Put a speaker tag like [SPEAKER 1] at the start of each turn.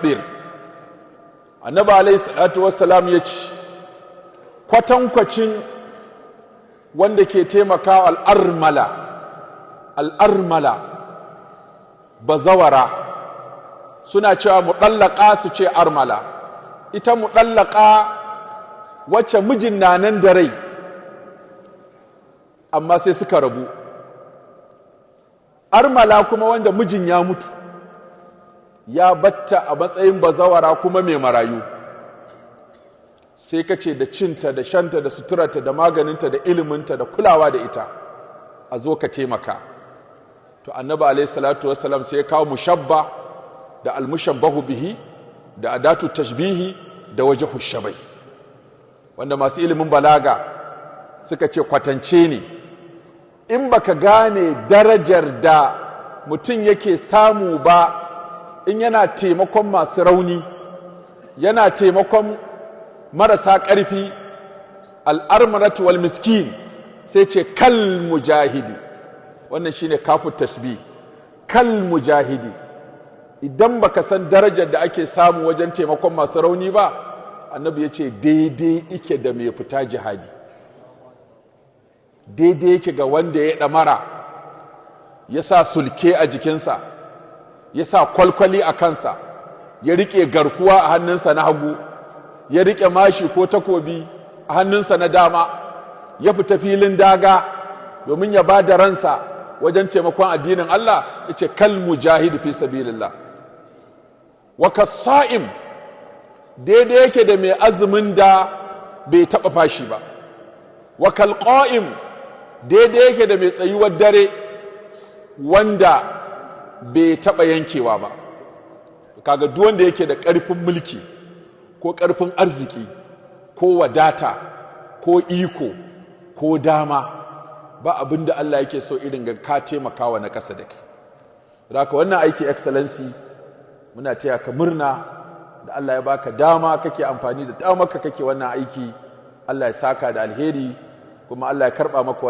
[SPEAKER 1] Yuftir. Annabi alayhi salatu wassalam ya ce kwatankwacin wanda ke taimaka al'armala, al'armala bazawara, suna cewa muɗallaka, su ce armala. Ita muɗallaka wacce mijin na nan da rai amma sai suka rabu. Armala kuma wanda mijin ya mutu ya batta a matsayin bazawara kuma mai marayu. Sai ka ce da cinta da shanta da suturarta da maganinta da iliminta da kulawa da ita, a zo ka taimaka. To, Annabi alaihi salatu wassalam sai ya kawo mushabba da almushabbahu bihi da adatu tashbihi da wajhu shabai, wanda masu ilimin balaga suka ce kwatance ne. In baka gane darajar da mutum yake samu ba in yana taimakon masu rauni, yana taimakon marasa ƙarfi, al'armalatu wal miskin, sai ce kal mujahidi. Wannan shine kafu tashbih, kal mujahidi. Idan baka san darajar da ake samu wajen taimakon masu rauni ba, Annabi ya ce daidai ike da mai fita jihadi, daidai yake ga wanda ya ɗamara, ya sa sulke a jikinsa, ya sa kwalkwali a kansa, ya riƙe garkuwa a hannunsa na hagu, ya riƙe mashi ko takobi a hannunsa na dama, ya fita filin daga domin ya ba da ransa wajen taimakon addinin Allah. Ya ce kal mujahid fi sabilillah. Wa kasa'im, daidai yake da mai azumin da bai taɓa fashi ba. Wa kalqa'im, daidai yake da mai tsayuwar dare wanda bai taɓa yankewa ba. Kaga duk wanda yake da ƙarfin mulki ko ƙarfin arziki ko wadata ko iko ko dama, ba abin da Allah yake so irin ga ka taimakawa na ƙasa da kai. Haka wannan aiki, Excellency, muna taya ka murna da Allah ya baka dama kake amfani da damarka kake wannan aiki. Allah ya saka da alheri, kuma Allah ya karba maka.